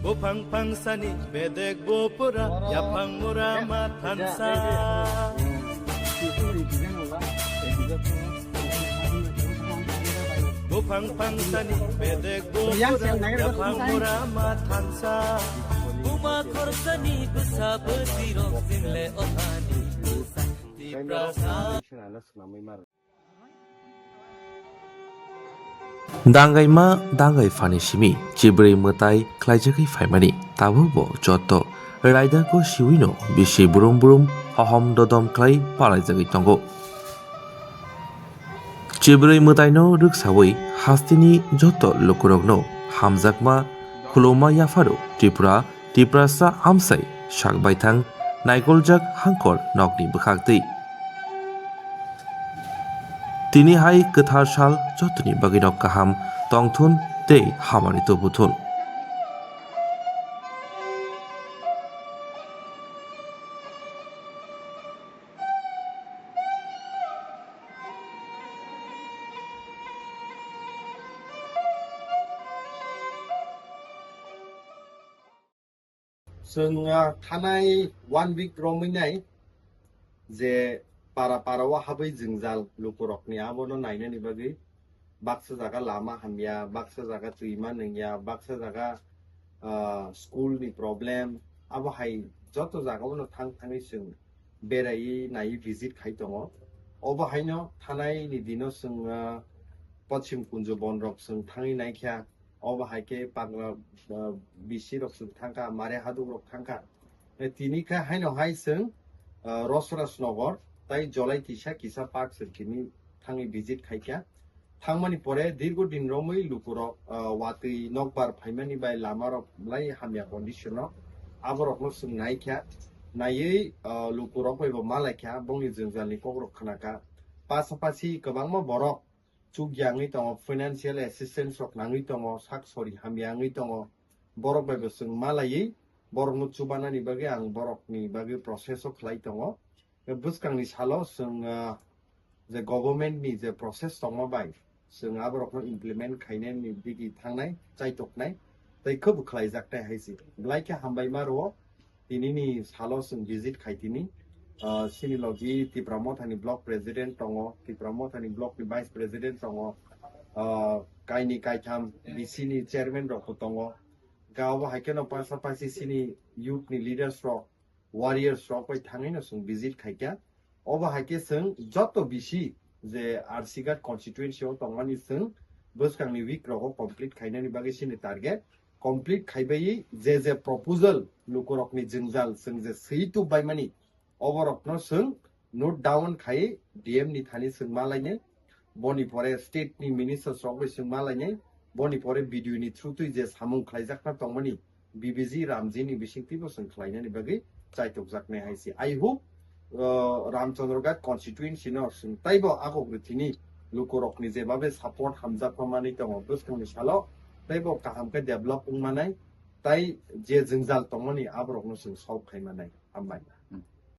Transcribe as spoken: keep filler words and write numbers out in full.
Buphang phangsani bedek bupura, yaphang mura ma thansa. Buphang phangsani bedek bupura, yaphang mura ma thansa. Buma khorsani bwsa bwtwi rok jinle othani bwsa. Tiprasa. Dangaima dangai phani simi chibrwi mwtai khlaijagwi phaimani, tabukbo joto raidako siwino bisi brum brum hohom dodom khlai palaijagwi tongo. Chibrwi mwtaino rwksawi hasteni joto lukurokno hamjakma khuluma yapharo Tripura Tiprasa amsai sak baithang naikoljak hangkor nokni bwkhaktwi. Tini hai kwthar sal jotoni bagwi nok kaham tongthun tei hamari tubuthun. Chwng, ah, thanai one week romwi nai je para para o habwi jwngjal lukurokni abono nainani bagwi baksa jaga lama hamya, baksa jaga twima nungya, baksa jaga, ah, school ni problem, abo hai joto jaga o no thang thangwi chwng beraiwi naiwi visit khai tongo. Obo haino thanai ni dino chwng, ah, Pochim Kunjo Bonrok chwng thangwi naikha. Obo hai khe Pagla, ah, bisi rok chwng thangkha, Mare Haduk rok thangkha. Eh, tini khe haino hai chwng, ah, Rosrasnogor tai Jolai kisa kisa park chwng tini thangwi visit khaikha. Thangmani pore dirgo din romwi lukurok, ah, watwi nokbar phaimani bai lamarok belai hamya condition o. Aborokno chwng naikha, naiwi, ah, lukurok bai bo malaikha, bongni jwngjalni kokrok khnakha. Pasapasi kwbangma borok chukya wngwi tongo, financial assistance rok nangwi tongo, sak sori hamya wngwi tongo. Borok bai bo chwng malaiwi borokno chubanani bagwi ang borokni bagwi process o khlai tongo. Bwskangni salo chwng, ah, je government ni je process tongma bai chwng aborokno implement khainani digi thangnai, chaitoknai, tei khwbo khlaijaknai hai se. Belai khe hambai ma rwo. Tinini salo chwng visit khai tini, ah, chini logi Tipra Mothani block president tongo, Tipra Mothani block ni vice president tongo, ah, kaini kaitham B C ni chairman rok bo tongo. Ga obo hai kheno pasapasi chini youth ni leaders rok, warriors rok bai thangwi no chwng visit khaikha. Obo hai khe chwng joto bisi je R C Ghat constituency o tongmani chwng bwskangni week rogo complete khainani bagwi chini target. Complete khaibai je je proposal lukurokni jwngjal chwng je swi tubbaimani, oborokno chwng note down khai D M ni thani chwng malainai, boni pore state ni ministers rok bai chwng malainai, boni pore B D O ni through twi je samung khlaijakna tongmani, B B G Ramji ni bisingtwi bo chwng khlainani bagwi chaitokjaknai hai se. I hope, uh, Ramchandra Ghat constituency no chwng taibo agok rwthini lukurokni jebabe support hamjakma manwi tongo, bwskangni salo taibo kaham khe develop wng manai, tai je jwngjal tongmani aborokno chwng solve khai manai. Hambai.